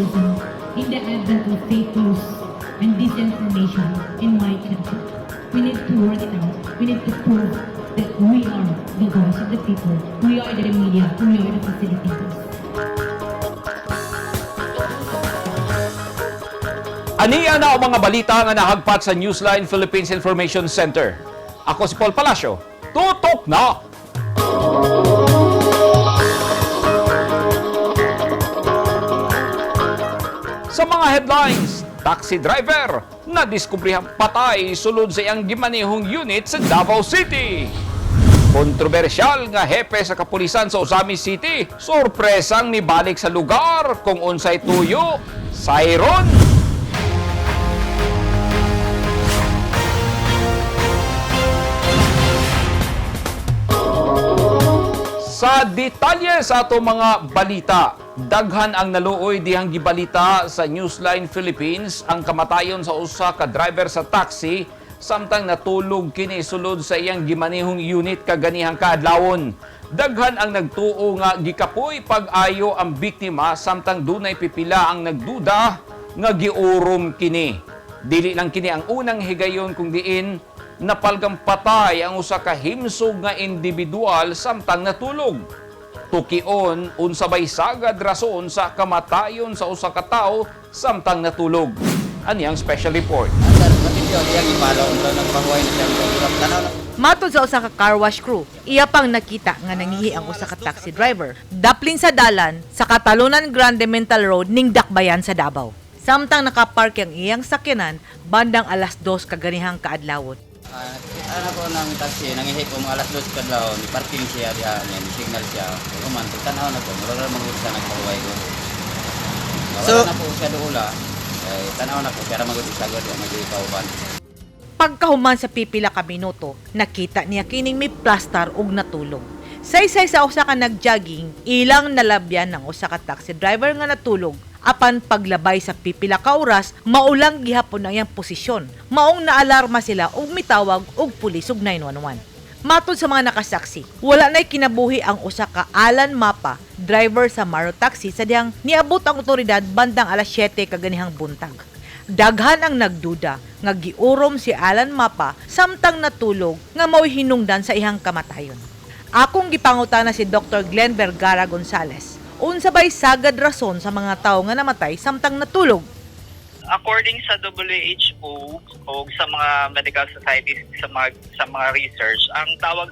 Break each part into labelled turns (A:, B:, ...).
A: journalism in the advent of fake news and disinformation in my country. We need to work it out. We need to prove that we are the voice of the people. We are the media. We are the facilitators.
B: Aniya na ang mga balita nga nahagpat sa Newsline Philippines Information Center. Ako si Paul Palacio. Tutok na! Sa mga headlines, taxi driver na diskubrihang patay sulod sa iyang gimanehong unit sa Davao City. Kontrobersyal nga hepe sa kapulisan sa Ozamiz City, sorpresang nibalik sa lugar kung unsay tuyo, sayron. Sa detalye sa ato mga balita, daghan ang naluoy dihang gibalita sa Newsline Philippines ang kamatayon sa usa ka driver sa taxi samtang natulog kini sulod sa iyang gimanehong unit kaganihang kaadlawon. Daghan ang nagtuo nga gikapoy pag-ayo ang biktima samtang dunay pipila ang nagduda nga giurom kini. Dili lang kini ang unang higayon kung diin napalgang patay ang usa ka himsog nga individual samtang natulog. Tukion unsa bay sagad rason sa kamatayon sa usa ka tawo samtang natulog. Ani ang special report.
C: Matod sa usa ka car wash crew, iya pang nakita nga nangihi ang usa ka taxi driver. Daplin sa dalan sa Catalunan Grande Mental Road ning Dakbayan sa Davao. Samtang nakapark ang iyang sakyanan bandang 2:00 kaganihang kaadlawon.
D: Ano ko ng taxi, nangihi ko mga 2:00 kadlaw, ni parking siya diha, niya, ni signal siya. Human, tanaw na ko, mura ra magud siya nagpahuway ko.
E: So-
D: So, na po siya doula. Eh, tanaw na ko, pero magud siya gud, wa magud kauban.
C: Pagkahuman sa pipila ka minuto, nakita niya kining may plastar ug natulog. Saysay sa usa ka nagjogging, ilang nalabyan ng usa ka taxi driver nga natulog. Apan paglabay sa pipila ka oras, maulang gihapon ang iyang posisyon. Maong naalarma sila ug mitawag og pulis ug 911. Matod sa mga nakasaksi, wala na'y kinabuhi ang usa ka Alan Mapa, driver sa Maro Taxi sa dihang niabot ang otoridad bandang 7:00 kaganihang buntag. Daghan ang nagduda nga giurom si Alan Mapa samtang natulog nga mao'y hinungdan sa iyang kamatayon. Akong gipangutana si Dr. Glenn Vergara Gonzales. Unsa bay sagad rason sa mga tawo nga namatay samtang natulog?
F: According sa WHO o sa mga medical societies, sa mga research, ang tawag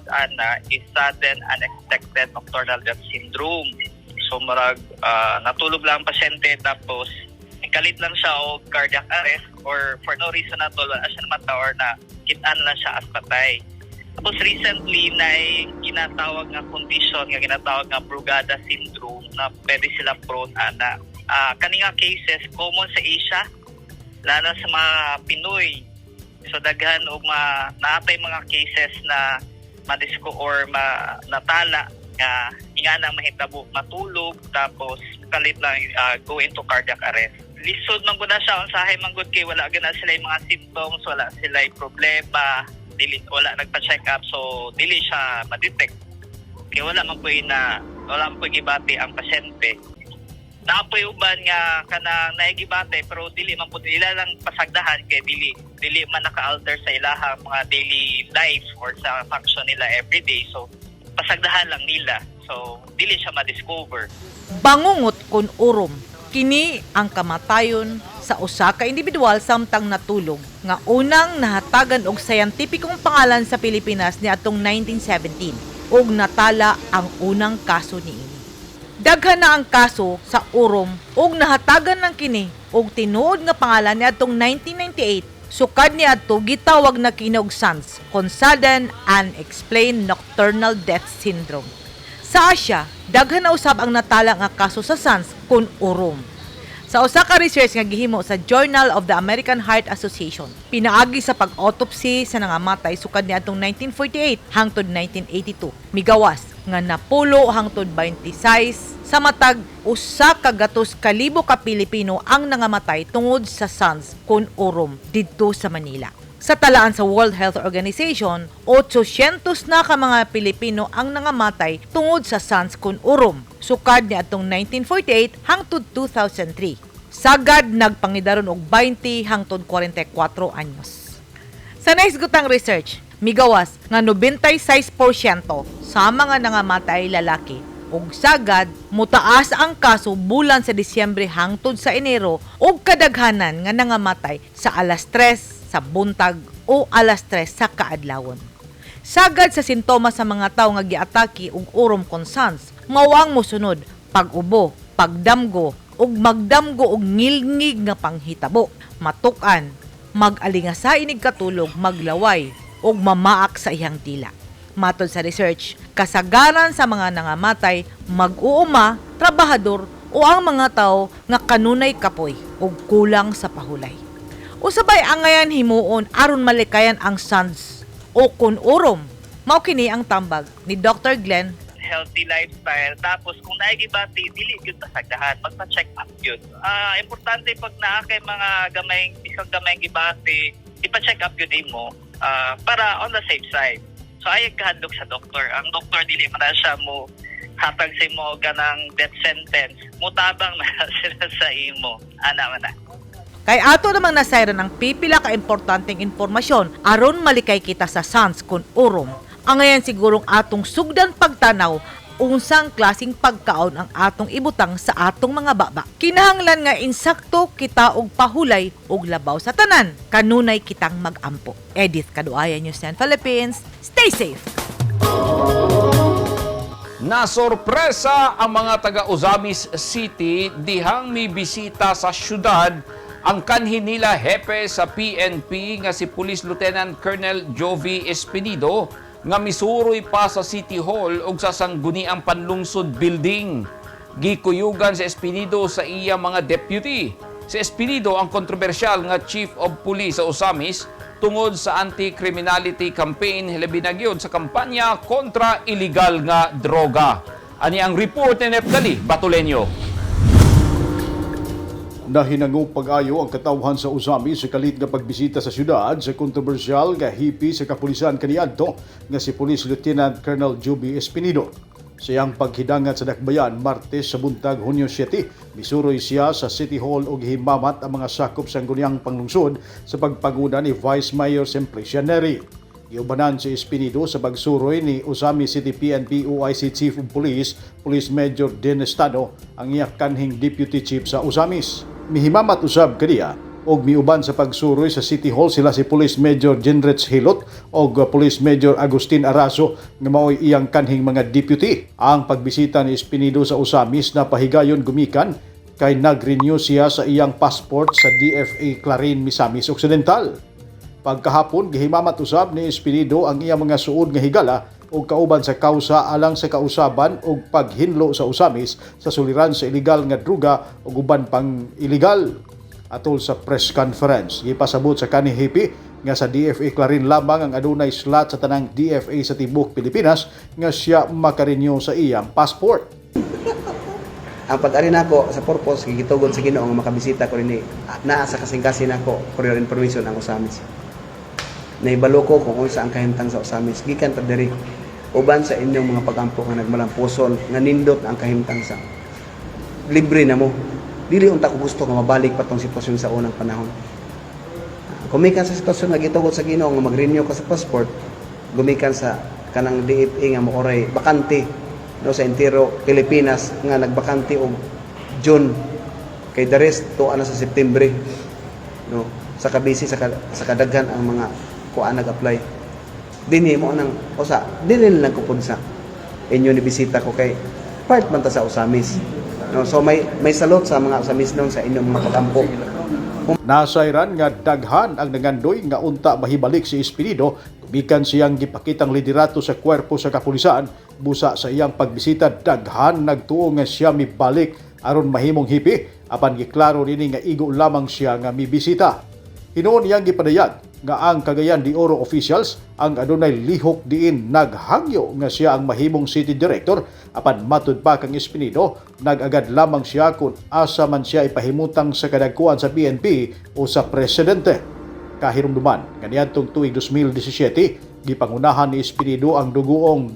F: ana is sudden unexpected nocturnal death syndrome. So marag natulog lang ang pasyente, tapos kalit lang siya og cardiac arrest or for no reason at all, wala siya namata or na kitaan lang siya as patay. Tapos recently na ginatawag nga condition nga ginatawag nga Brugada syndrome na pwede sila prone ana. Kani nga cases common sa Asia, lalo sa mga Pinoy. So daghan og ma naatay mga cases na madisko or ma, natala nga ingana mahitabo, matulog tapos kalit lang go into cardiac arrest. Lisod man gud na siya, unsahay man gud kay wala gud na sila yung mga symptoms, wala sila yung problema, dili wala nagpa-check up, so dili siya ma-detect. Kay wala man puy na wala man puy gibati ang pasyente. Naapoy uban nga kanang naigibate pero dili man pud ila lang pasagdahan kay dili dili man naka-alter sa ilahang mga daily life or sa function nila everyday, so pasagdahan lang nila, so dili siya ma-discover.
C: Bangungot kon urom. Kini ang kamatayon sa usa ka individual samtang natulog nga unang nahatagan og scientifikong pangalan sa Pilipinas niadtong 1917 ug natala ang unang kaso niini. Daghan na ang kaso sa urom ug nahatagan ng kini og tinuod nga pangalan niadtong 1998. Sukad niadto gitawag na kini og SUNDS, kon sudden unexplained nocturnal death syndrome. Sa Asia, daghan na usab ang natala nga kaso sa SUNDS kon urom. Sa usa ka research nga gihimo sa Journal of the American Heart Association, pinaagi sa pag-autopsy sa nangamatay sukad niadtong 1948 hangtod 1982, migawas nga napulo hangtod 26 sa matag 100,000 ka Pilipino ang nangamatay tungod sa SUNDS kon urom didto sa Manila. Sa talaan sa World Health Organization, 800 na ka mga Pilipino ang nangamatay tungod sa SANS kun urom, sukad ni atong 1948 hangtod 2003. Sagad nagpangidaron og 20 hangtod 44 anyos. Sa nahisgutang research, migawas nga 96% sa mga nangamatay lalaki ug sagad mutaas ang kaso bulan sa Disyembre hangtod sa Enero ug kadaghanan nga nangamatay sa alas 3 sa buntag o alas 3 sa kaadlawon. Sagad sa sintomas sa mga tawo nga giatake og urom kon SANS, mao ang mosunod: pag-ubo, pagdamgo, ug magdamgo og ngilngig nga panghitabo, matuk-an, mag-alingasa inig katulog, maglaway, ug mamaak sa iyang dila. Matod sa research, kasagaran sa mga nangamatay mag-uuma, trabahador o ang mga tao nga kanunay kapoy ug kulang sa pahulay. Usabay angayan himuon aron malikayan ang SANS o kun urom? Mao kini ang tambag ni Dr. Glenn.
F: Healthy lifestyle. Tapos kung naigibati, dili gyud pasagdahan, magpa-check up gyud. Importante pag naa kay mga gamay, isang gamay gibati, ipa-check up gyud imo para on the safe side. So ay kahadlok sa doktor. Ang doktor, dili man na siya mo hatag sa imo ganang death sentence. Mutabang na sila sa imo. Ana man na.
C: Kay ato namang nasayran ang pipila ka importanteng impormasyon aron malikay kita sa SANS kun urom. Angayan sigurong atong sugdan pagtanaw unsang klasing pagkaon ang atong ibutang sa atong mga baba. Kinahanglan nga insakto kita og pahulay ug labaw sa tanan, kanunay kitang magampo. Edith Kaduaya, News 10 Philippines. Stay safe.
B: Nasorpresa ang mga taga Ozamis City dihang mibisita sa syudad ang kanhi nila hepe sa PNP nga si Police Lieutenant Colonel Jovi Espinido, nga misuroy pa sa City Hall ug sa Sangguniang Panlungsod Building. Gikuyugan si Espinido sa iya mga deputy. Si Espinido ang kontrobersyal nga Chief of Police sa Ozamis tungod sa anti-criminality campaign, hilabi na gyud sa kampanya kontra illegal nga droga. Ani ang report ni Neptali Batulenyo.
G: Nahinangop pag-ayo ang katawhan sa Ozamis sa kalit nga pagbisita sa syudad sa kontrobersyal nga hipi sa kapulisan kaniadto nga si Police Lieutenant Colonel Juby Espinido. Sa iyang paghidangat sa dakbayan Martes sa buntag, Hunyo 7, misuroy siya sa City Hall ug himamat ang mga sakop sa Sangguniang Panglungsod sa pagpanguna ni Vice Mayor Simplicia Neri. Giubanan si Espinido sa pagsuroy ni Ozamis City PNP OIC Chief of Police, Police Major Dennis Tano, ang iya kanhing Deputy Chief sa Ozamis. Mihimamat usab kaniya og miuban sa pagsuroy sa City Hall sila si Police Major Genrich Hilot og Police Major Agustin Arazo nga maoy iyang kanhing mga deputy. Ang pagbisita ni Espinido sa Ozamis na pahigayon gumikan kay nag-renew siya sa iyang passport sa DFA Clarin, Misamis Occidental. Pagkahapon, gihimamat usab ni Espinido ang iyang mga suod nga higala og kauban sa kausa alang sa kausaban og paghinlo sa Ozamis sa suliran sa illegal nga druga ug uban pang illegal. Atol sa press conference, gipasabot sa kanhi hipi nga sa DFA Clarin lamang ang adunay slot sa tanang DFA sa tibuok Pilipinas nga siya makarenew sa iyang passport.
E: Ang pag-ari nako sa purpose gitugon sa Ginoo nga makabisita ko rini naa sa kasing-kasing nako for your information ang Ozamis. Naibalo ko kung unsa ang kahimtang sa Ozamis gikan ta diri uban sa inyong mga pagampo nga nagmalampuson nga nindot ang kahimtang sa libre na mo. Dili unta ko gusto nga mabalik pa tong sitwasyon sa unang panahon. Gumikan sa sitwasyon nga gitugot sa Ginoo nga mag-renew ka sa passport, gumikan sa kanang DFA nga mooray bakante, no, sa entero Pilipinas nga nagbakante og June kay the rest tuwa na sa September, no, sa kabisi sa kadaghan ang mga kuan nag-apply dinhi mo nang usa dili lang ko pud sa inyo ni bisita ko kay part man ta sa Ozamis, no. So may salute sa mga Ozamis noon sa inyong mga pagampo.
G: Nasayran nga daghan ang nangandoy nga unta mahibalik si Espinido gumikan siyang gipakitang liderato sa kuwerpo sa kapulisan. Busa sa iyang pagbisita, daghan nagtuo nga siya mibalik aron mahimong hipi, apan giklaro nini nga igo lamang siya nga mibisita. Hinuon niyang gipadayag nga ang Cagayan de Oro officials ang adunay lihok diin naghangyo nga siya ang mahimong city director, apan matud pa kang Espinido, nag-agad lamang siya kung asa man siya ipahimutang sa kadagkuan sa PNP o sa presidente. Kahirumduman nga niadtong tuig 2017, gipangunahan ni Espenido ang dugoong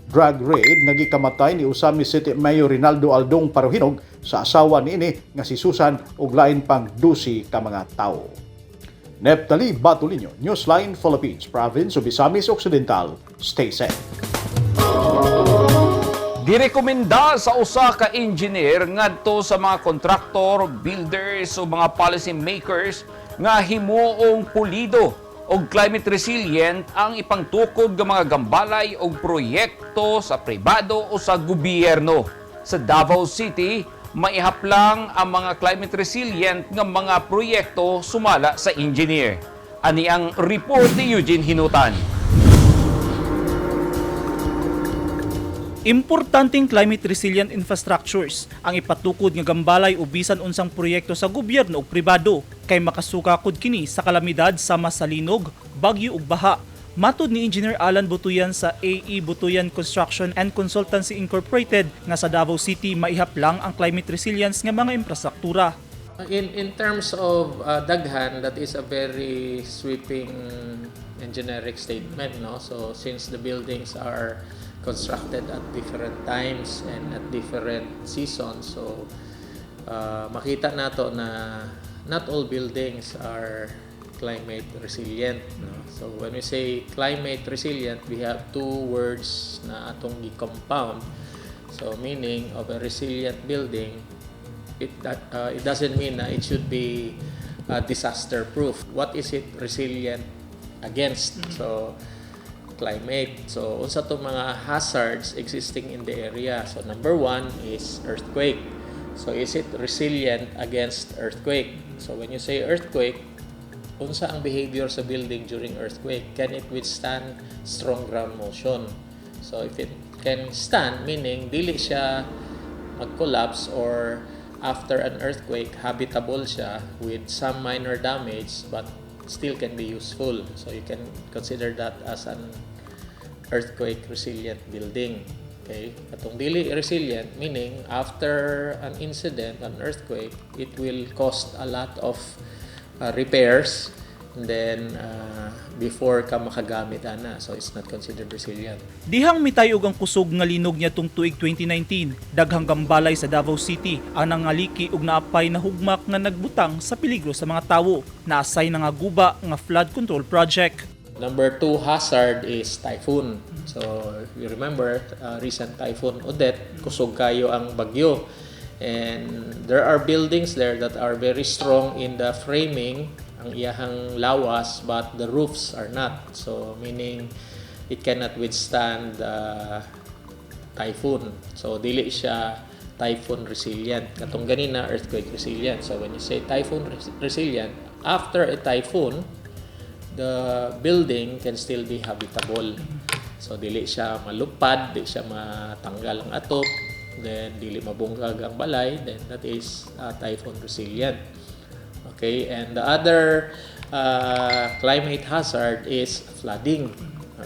G: drug raid nga gikamatay ni Ozamiz City Mayor Rinaldo Aldong Parojinog sa asawa niini nga si Susan ug lain pang 12 ka mga tawo. Neptali Batulinho, Newsline Philippines, Province of Misamis Occidental. Stay safe.
B: Girekomenda sa usa ka engineer ngadto sa mga kontraktor, builders o mga policy makers nga himuong pulido og climate resilient ang ipangtukod nga mga gambalay og proyekto sa pribado o sa gobyerno. Sa Davao City, maihaplang ang mga climate resilient nga mga proyekto sumala sa engineer. Ani ang report ni Eugene Hinutan.
H: Importanteng climate resilient infrastructures ang ipatukod nga gambalay o bisan unsang proyekto sa gobyerno o pribado kay makasuka kud kini sa kalamidad sama sa linog, bagyo ug baha. Matod ni Engineer Alan Butuyan sa AE Butuyan Construction and Consultancy Incorporated nga sa Davao City maihap lang ang climate resilience nga mga infrastruktura.
I: In terms of daghan, that is a very sweeping and generic statement, no? So since the buildings are constructed at different times and at different seasons, so makita nato na not all buildings are climate resilient, no? So when we say climate resilient, we have two words na atong gi-compound. So meaning of a resilient building, it doesn't mean na it should be disaster proof. What is it resilient against? So climate. So unsa to mga hazards existing in the area? So number one is earthquake. So is it resilient against earthquake? So when you say earthquake, unsa ang behavior sa building during earthquake? Can it withstand strong ground motion? So if it can stand, meaning dili siya mag-collapse or after an earthquake, habitable siya with some minor damage but still can be useful. So you can consider that as an earthquake resilient building. Okay? Katong dili resilient, meaning after an incident, an earthquake, it will cost a lot of repairs and then before ka makagamit ana. So it's not considered resilient.
H: Dihang mitayog ang kusog nga linog niadtong tuig 2019, daghang gambalay sa Davao City ang nangaliki ug naapay na hugmak nga nagbutang sa peligro sa mga tawo. Naasay na nga guba nga flood control project.
I: Number two hazard is typhoon. So, if you remember, recent Typhoon Odette, kusog kayo ang bagyo. And there are buildings there that are very strong in the framing, ang iyahang lawas, but the roofs are not. So, meaning, it cannot withstand typhoon. So, dili siya typhoon resilient. Katong ganina, earthquake resilient. So, when you say typhoon resilient, after a typhoon, the building can still be habitable. So dili siya malupad, di siya matanggal ang atop, then dili mabungkag ang balay, then that is typhoon resilient. Okay, and the other climate hazard is flooding.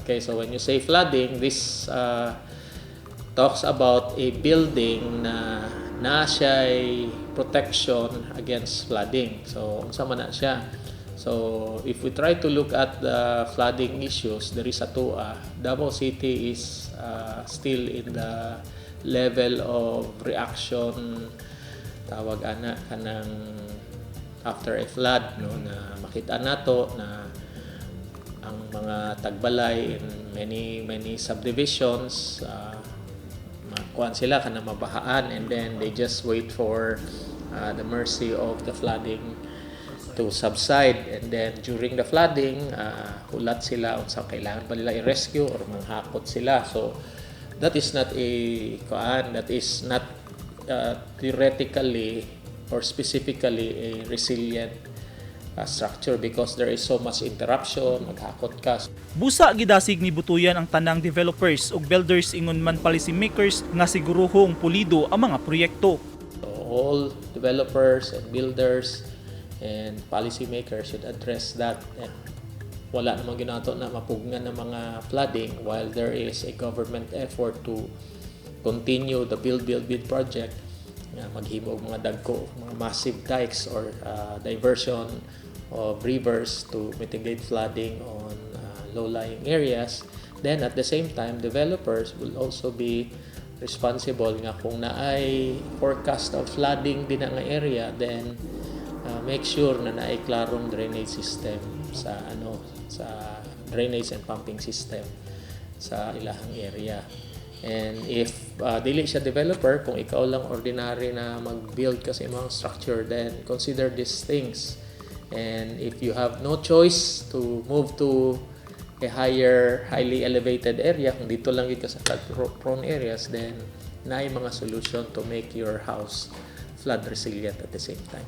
I: Okay, so when you say flooding, this talks about a building na na siya'y protection against flooding. So, unsa man na siya? So, if we try to look at the flooding issues, there is atoa. Davao City is still in the level of reaction, tawag ana, kanang after a flood, no, na makita nato na ang mga tagbalay in many many subdivisions, makuan sila, kanang mabahaan, and then they just wait for the mercy of the flooding to subside. And then during the flooding, hulat sila unsa kailangan pa nila i-rescue or manghakot sila. So that is not a kuan, that is not theoretically or specifically a resilient structure because there is so much interruption, maghakot ka.
H: Busa gidasig ni Butuyan ang tanang developers ug builders ingon man policy makers nga siguruhong pulido ang mga proyekto.
I: So all developers and builders and policy makers should address that. And wala namang ginato na mapugnan ng mga flooding while there is a government effort to continue the Build Build Build project nga maghimo og mga dagko, mga massive dikes or diversion of rivers to mitigate flooding on low-lying areas. Then at the same time, developers will also be responsible nga kung naay forecast of flooding din nga area, then make sure na naay klarong drainage system sa ano, sa drainage and pumping system sa ilahang area. And if dili siya developer, kung ikaw lang ordinary na mag-build kasi imong structure, then consider these things. And if you have no choice to move to a higher, highly elevated area, kung dito lang gyud ka sa flood prone areas, then naay mga solution to make your house flood resilient at the same time.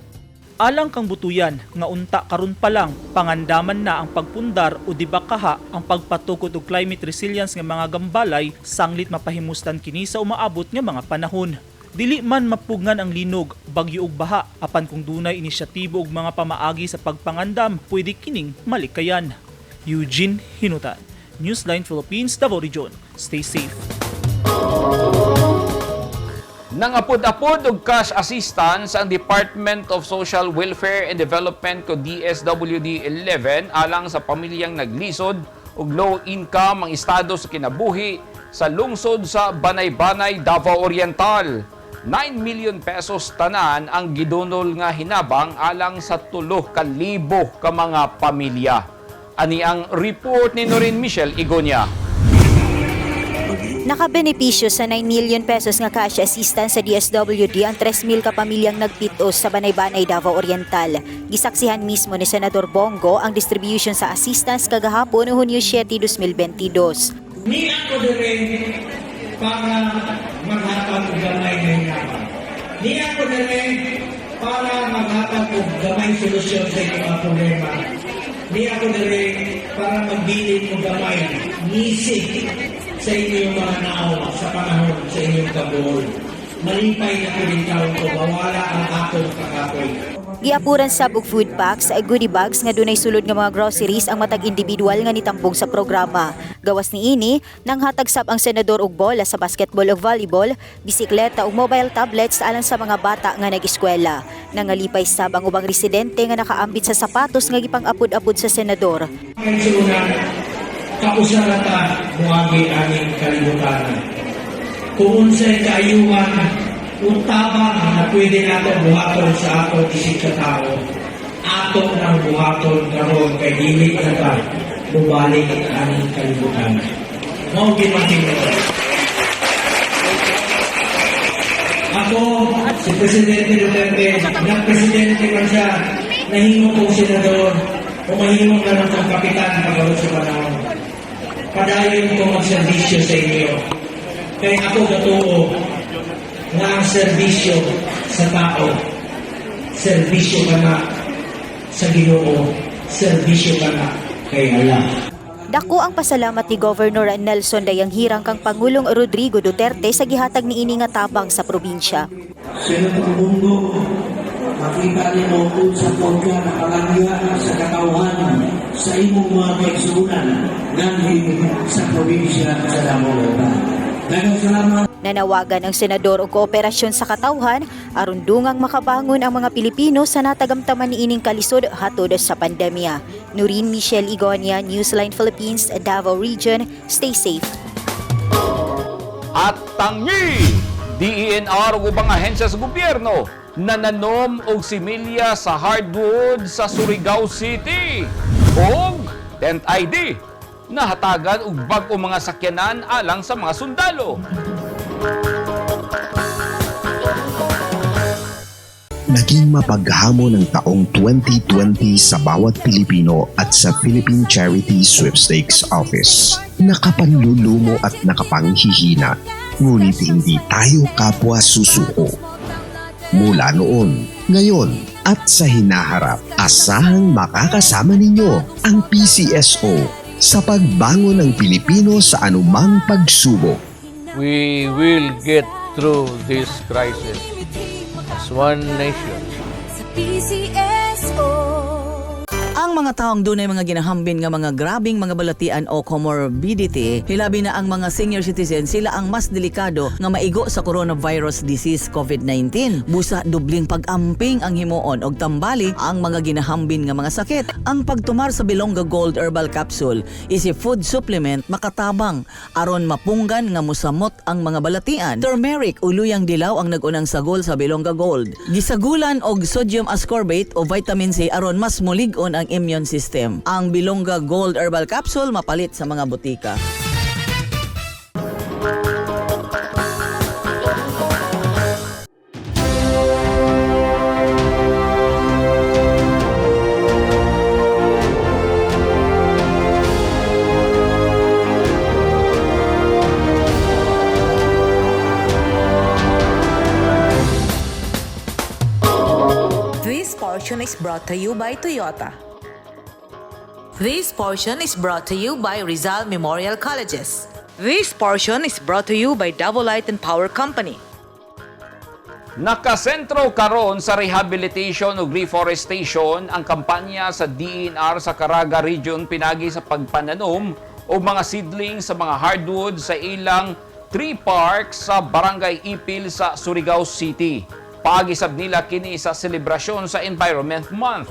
H: Alang kang Butuyan nga unta karon pa lang pangandaman na ang pagpundar o di ba kaha ang pagpatukod og climate resilience nga mga gambalay sanglit mapahimuslan kini sa umaabot nga mga panahon. Dili man mapugngan ang linog, bagyo ug baha, apan kung dunay inisyatibo ug mga pamaagi sa pagpangandam, pwede kining malikayan. Eugene Hinutan, Newsline Philippines, Davao Region. Stay safe.
B: Nangapod-apod og cash assistance ang Department of Social Welfare and Development o DSWD 11 alang sa pamilyang naglisod og low income ang estado sa kinabuhi sa lungsod sa Banay-Banay, Davao Oriental. ₱9 million tanan ang gidunol nga hinabang alang sa 3,000 ka mga pamilya. Ani ang report ni Noreen Michelle Igonia.
J: Nakabenepisyo sa ₱9 million nga cash assistance sa DSWD ang 3,000 ka pamilyang nagpitos sa Banay-Banay, Davao Oriental. Gisaksihan mismo ni Senador Bong Go ang distribution sa assistance kagahapon, Hunyo 7, 2022.
K: Ni ako dire para maghatag og gamay nga hinabang. Ni ako dire para maghatag og gamay solusyon sa inyong mga problema. Ni ako dire para magbilin og gamay ngisi sa inyong mga naong sa panahon sa inyong kabuol. Malipay na ko din taon ko, mawala ang akong kakapoy.
J: Giapuran sab og food packs, goodie bags nga dunay sulod nga mga groceries ang matag individual nga nitambong sa programa. Gawas niini, nanghatag sab ang senador og bola sa basketball ug volleyball, bisikleta ug mobile tablets alang sa mga bata nga nag-eskwela. Nangalipay sab ang ubang residente nga nakaambit sa sapatos nga gipang-apod-apod sa senador.
K: Kaigsuonan, kausa ra ta moagi aning kalibutan. Kung unsay kaayuhan o tabang na pwede nato buhaton sa ato isip ka tao, ato nang buhaton karon kay dili na ta mubalik aning kalibutan. Mao gyud man tinuod. Ako, si Presidente Duterte, nag-presidente man siya, nahimo kong senador, o mahimo na lang kong kapitan pag sa panahon. Padayon ko magserbisyo sa inyo. Kaya ako gatuo nga ang serbisyo sa tao, serbisyo ka na sa Ginoo, serbisyo ka na kay Allah.
J: Dako ang pasalamat ni Governor Nelson Dayanghirang kang Pangulong Rodrigo Duterte sa gihatag niini nga tabang sa probinsya.
K: Senator Bong Go, makita nimo kung sa ka nakalangya sa katawhan sa imong mga kaigsuonan nganhi sa probinsya sa Davao Oriental. Daghang salamat.
J: Nanawagan ang senador og kooperasyon sa katawhan aron dungang makabangon ang mga Pilipino sa natagamtaman niining kalisod hatod sa pandemya. Noreen Michelle Igonia, Newsline Philippines, Davao Region. Stay safe.
B: At tangi, DENR ug ubang ahensya sa gobyerno nananom og similya sa hardwood sa Surigao City. Og tent ID nahatagan og bag-o mga sakyanan alang sa mga sundalo.
L: Naging mapaghamon ang taong 2020 sa bawat Pilipino at sa Philippine Charity Sweepstakes Office. Nakapanlulumo at nakapanghihina, ngunit hindi tayo kapwa susuko. Mula noon, ngayon at sa hinaharap, asahang makakasama ninyo ang PCSO sa pagbangon ng Pilipino sa anumang pagsubok.
M: We will get through this crisis as one nation.
N: Sa PCSO.
O: Ang
N: Ang mga taong dunay mga ginahambin nga mga grabing mga balatian o comorbidity, hilabi na ang mga senior citizen, sila ang mas delikado nga maigo sa coronavirus disease COVID-19. Busa dubling pag-amping ang himuon og tambali ang mga ginahambin nga mga sakit. Ang pagtumar sa Bilongga Gold Herbal Capsule is a food supplement makatabang aron mapunggan nga musamot ang mga balatian. Turmeric o luyang dilaw ang nag-unang sagol sa Bilongga Gold. Gisagulan og sodium ascorbate o vitamin C aron mas mulig-on ang immune system. Ang Bilongga Gold Herbal Capsule mapalit sa mga butika.
C: This portion is brought to you by Toyota. This portion is brought to you by Rizal Memorial Colleges. This portion is brought to you by Davao Light and Power Company.
B: Nakasentro karon sa rehabilitation ug reforestation ang kampanya sa DNR sa Caraga Region pinagi sa pagpananom og mga seedling sa mga hardwood sa ilang tree park sa Barangay Ipil sa Surigao City. Pagisab nila kini sa selebrasyon sa Environment Month.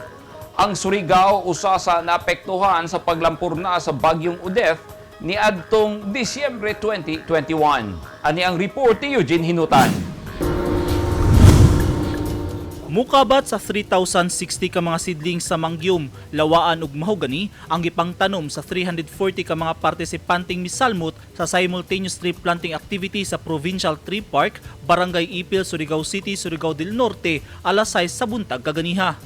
B: Ang Surigao usa sa naapektuhan sa paglampurna sa Bagyong Odette niadtong Disyembre 2021. Ani ang report ni Eugene Hinutan.
H: Mukabat sa 3,060 ka mga seedlings sa mangyum, lawaan ug mahogany ang gipangtanom sa 340 ka mga partisipanteng misalmot sa simultaneous tree planting activity sa Provincial Tree Park, Barangay Ipil, Surigao City, Surigao del Norte, alas 6 sa buntag kaganiha.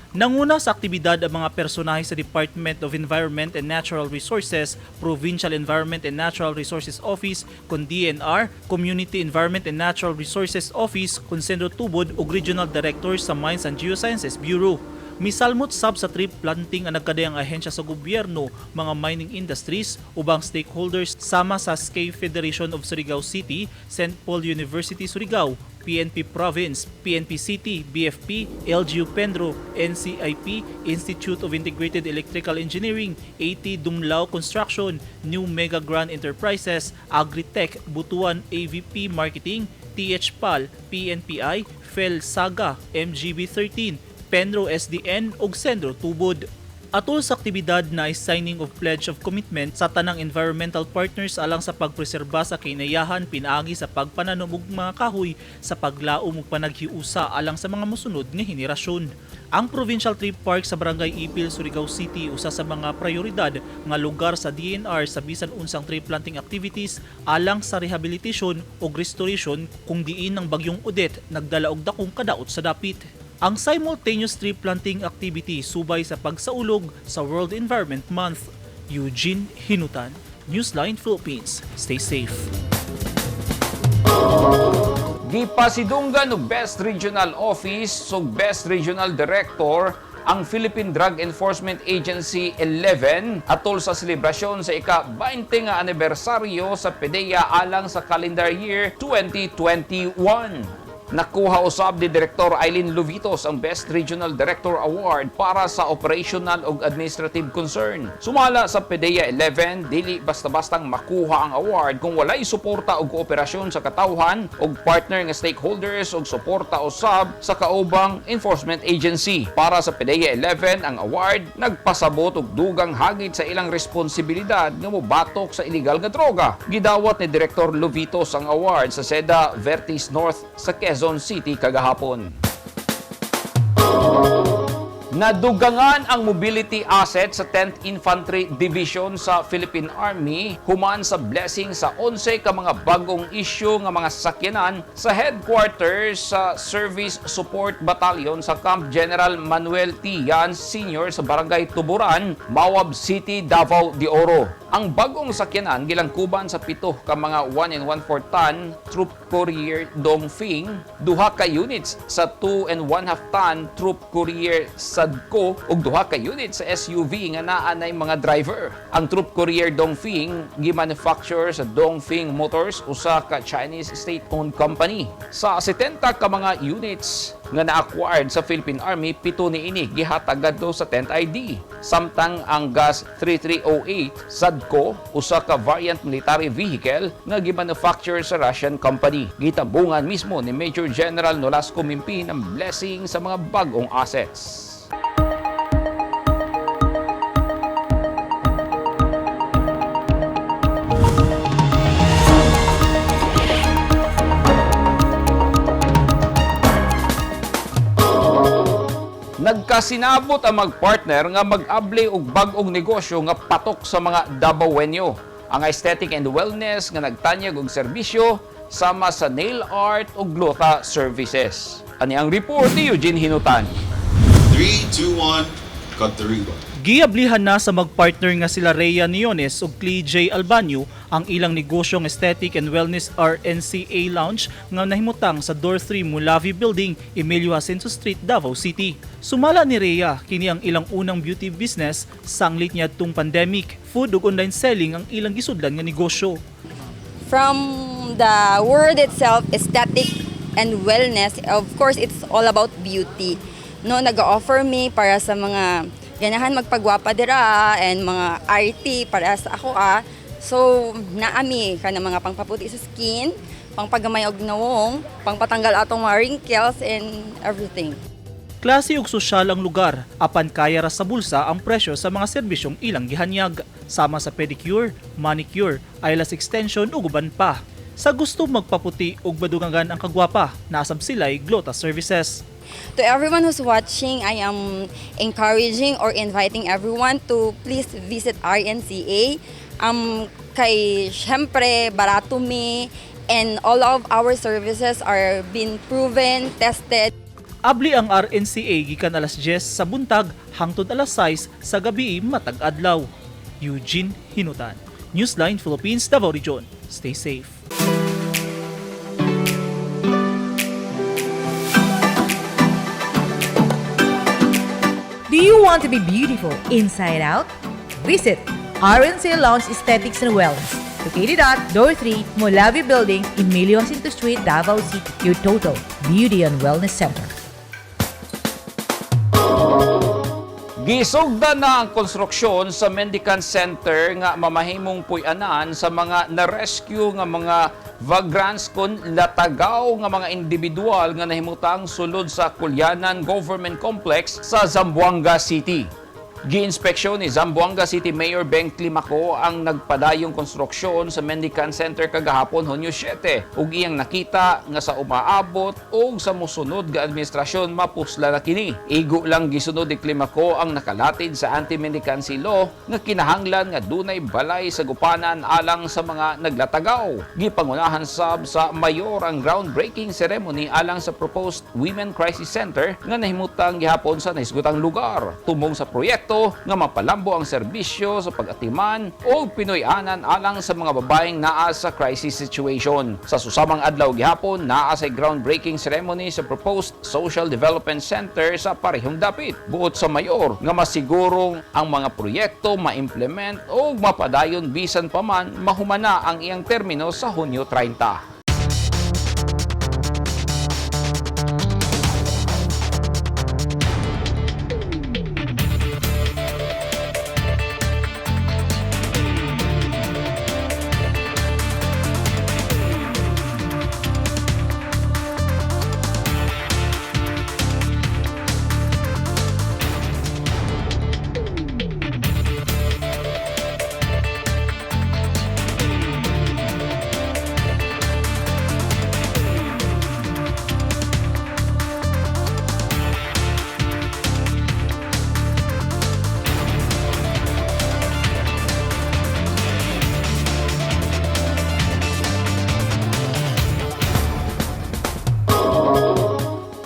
H: Nanguna sa aktibidad ang mga personahe sa Department of Environment and Natural Resources, Provincial Environment and Natural Resources Office, kun DNR, Community Environment and Natural Resources Office, kun Sendro Tubod ug Regional Director sa Mines and Geosciences Bureau. Misalmot sab sa tree planting ang nagkadayang ahensya sa gobyerno, mga mining industries, ubang stakeholders sama sa Ski Federation of Surigao City, St. Paul University Surigao, PNP Province, PNP City, BFP, LGU Pendro, NCIP, Institute of Integrated Electrical Engineering, AT Dumlao Construction, New Mega Grand Enterprises, Agritech, Butuan AVP Marketing, THPAL, PNPI, FEL Saga, MGB 13, Penro SDN ug Sendro Tubod. Atol sa aktibidad na signing of pledge of commitment sa tanang environmental partners alang sa pagpreserba sa kinayahan pinaagi sa pagpananom og mga kahoy sa paglaom ug panaghiusa alang sa mga mosunod nga henerasyon. Ang Provincial Tree Park sa Barangay Ipil, Surigao City usa sa mga prioridad nga lugar sa DNR sa bisan unsang tree planting activities alang sa rehabilitation ug restoration kung diin ang bagyong Odette nagdala og dakong kadaot sa dapit. Ang simultaneous tree planting activity subay sa pagsaulog sa World Environment Month. Eugene Hinutan, Newsline Philippines. Stay safe.
B: Gipasidunggan og Best Regional Office ug Best Regional Director ang Philippine Drug Enforcement Agency 11 atol sa selebrasyon sa ika-20 nga anibersaryo sa PDEA alang sa calendar year 2021. Nakuha usab ni Direktor Eileen Luvitos ang Best Regional Director Award para sa operational ug administrative concern. Sumala sa PDEA 11, dili basta-bastang makuha ang award kung walay suporta ug kooperasyon sa katawhan ug partner nga stakeholders ug suporta usab sa kaubang enforcement agency. Para sa PDEA 11, ang award nagpasabot og dugang hagit sa ilang responsibilidad nga mobatok sa illegal nga droga. Gidawat ni Direktor Luvitos ang award sa Seda Vertis North sa Quezon City kagahapon. Nadugangan ang mobility asset sa 10th Infantry Division sa Philippine Army human sa blessing sa 11 ka mga bagong issue nga mga sakyanan sa headquarters sa Service Support Battalion sa Camp General Manuel T. Yan Sr. sa Barangay Tuburan, Mawab City, Davao de Oro. Ang bagong sakyanan gilangkuban sa 7 ka mga 1 1/4 ton troop courier Dongfeng, duha ka units sa 2 1/2 ton troop courier Sadko ug duha ka unit sa SUV nga naa nay mga driver. Ang troop courier Dongfeng gi-manufacture sa Dongfeng Motors, usa ka Chinese state-owned company. Sa 70 ka mga units nga na-acquired sa Philippine Army, 7 niini gihatag ngadto sa 10th ID. Samtang ang Gas 3308 Sadko, usa ka variant military vehicle nga gi-manufacture sa Russian company. Gitambungan mismo ni Major General Nolasco Mimpi ng blessing sa mga bag-ong assets. Nagkasinabot ang magpartner nga mag-abli og bag-ong negosyo nga patok sa mga Dabawenyo. Ang Aesthetic and Wellness nga nagtanyag og serbisyo sama sa nail art ug gluta services. Ani ang report ni Eugene Hinutan.
O: 3, 2, 1, cut the ribbon.
H: Giablihan na sa magpartner nga sila Rhea Niones ug Clee J. Albanio ang ilang negosyong Aesthetic and Wellness RNCA Lounge nga nahimutang sa Door 3 Mulavi Building, Emilio Jacinto Street, Davao City. Sumala ni Rhea, kini ang ilang unang beauty business sanglit niadtong pandemic. Food ug online selling ang ilang gisudlan nga negosyo.
P: From the word itself, aesthetic and wellness, of course, it's all about beauty. No, nag-offer mi para sa mga ganahan magpagwapa dira and mga RT para sa ako ah. So, naa mi kana mga pangpaputi sa skin, pangpagamay og nawong, pangpatanggal atong mga wrinkles and everything.
H: Klase ug sosyal ang lugar, apan kaya ra sa bulsa ang presyo sa mga serbisyong ilang gihanyag, sama sa pedicure, manicure, eyelash extension ug uban pa. Sa gusto magpaputi ug madugangan ang kagwapa, naa sab sila'y Glota Services.
P: To everyone who's watching, I am encouraging or inviting everyone to please visit RNCA. Kay syempre, barato mi and all of our services are been proven, tested.
H: Abli ang RNCA gikan alas 10 sa buntag hangtod alas 6 sa gabi matag adlaw. Eugene Hinutan, Newsline Philippines, Davao Region. Stay safe.
C: Do you want to be beautiful inside out? Visit RNC Lounge Aesthetics and Wellness, located at Door 3, Molavi Building, Emilio Jacinto Street, Davao City. Your total beauty and wellness center.
B: Gisugdan na ang konstruksyon sa Mendicant Center nga mamahimong puy-anan sa mga na-rescue nga mga vagrants kon latagaw nga mga individual nga nahimutang sulod sa Kulyanan Government Complex sa Zamboanga City. Gi-inspeksyon ni Zamboanga City Mayor Beng Climaco ang nagpadayong konstruksyon sa Mendicant Center kagahapon, Hunyo 7, ug iyang nakita nga sa umaabot ug sa mosunod nga administrasyon mapusla na kini. Igo lang gisunod ni Climaco ang nakalatid sa anti-mendicancy law nga kinahanglan nga dunay balay sa gupanan alang sa mga naglatagaw. Gipangunahan sab sa mayor ang groundbreaking ceremony alang sa proposed Women Crisis Center nga nahimutang gihapon sa nahisgutang lugar. Tumong sa proyekto nga mapalambo ang serbisyo sa pag-atiman o Pinoy-anan alang sa mga babaeng naa sa crisis situation. Sa susamang adlaw gihapon, naa sa groundbreaking ceremony sa proposed Social Development Center sa parehong dapit. Buot sa mayor nga masigurong ang mga proyekto ma-implement o mapadayon bisan pa man mahumana ang iyang termino sa Hunyo 30.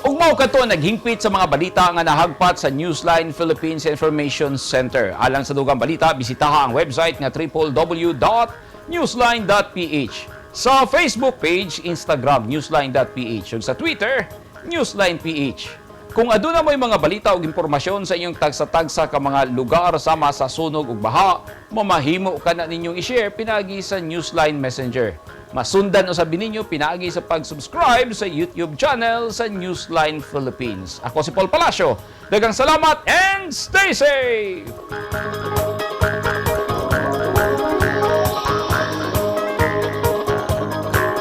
B: Ug mao kato naghingpit sa mga balita nga nahagpat sa Newsline Philippines Information Center. Alang sa dugang balita, bisitaha ang website nga www.newsline.ph. Sa Facebook page, Instagram, newsline.ph. Ug sa Twitter, newsline.ph. Kung aduna mo'y mga balita ug impormasyon sa inyong tagsa-tagsa ka mga lugar sama sa sunog ug baha, mamahimo ka na ninyong i-share pinaagi sa Newsline Messenger. Masundan usab ninyo pinaagi sa pag-subscribe sa YouTube channel sa Newsline Philippines. Ako si Paul Palacio. Daghang salamat and stay safe!